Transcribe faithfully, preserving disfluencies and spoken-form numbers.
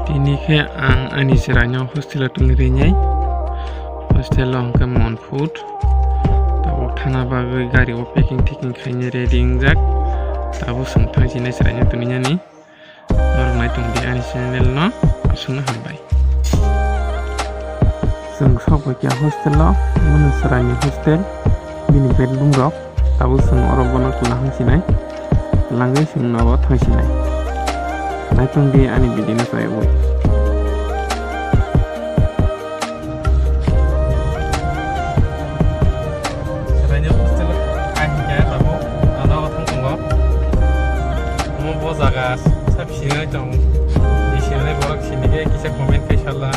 Tini khe ang ani chwraino hostel o tongwi rwnai. Hostel o hwnkhe mon food. Tabuk thana bagwi gari o packing tiking khainai ready wngjak. Tabuk chwng thangsinai chwraino tongwi nani. Norok naitung di ani channel no, aswkno hambai. Chwng sok bai kha hostel o, bini chwraini hostel, bini bedroom rok, tabuk chwng oro bono kwlahang sinai, langwi chwng nogo thangsinai. Naitung di ani video no chaywi. Chwraini hostel o kaisa khe tabuk ano thang tongo. Omo bo jaga sab sinai tong. Di sinai borok sini khe kisa comment khe sala.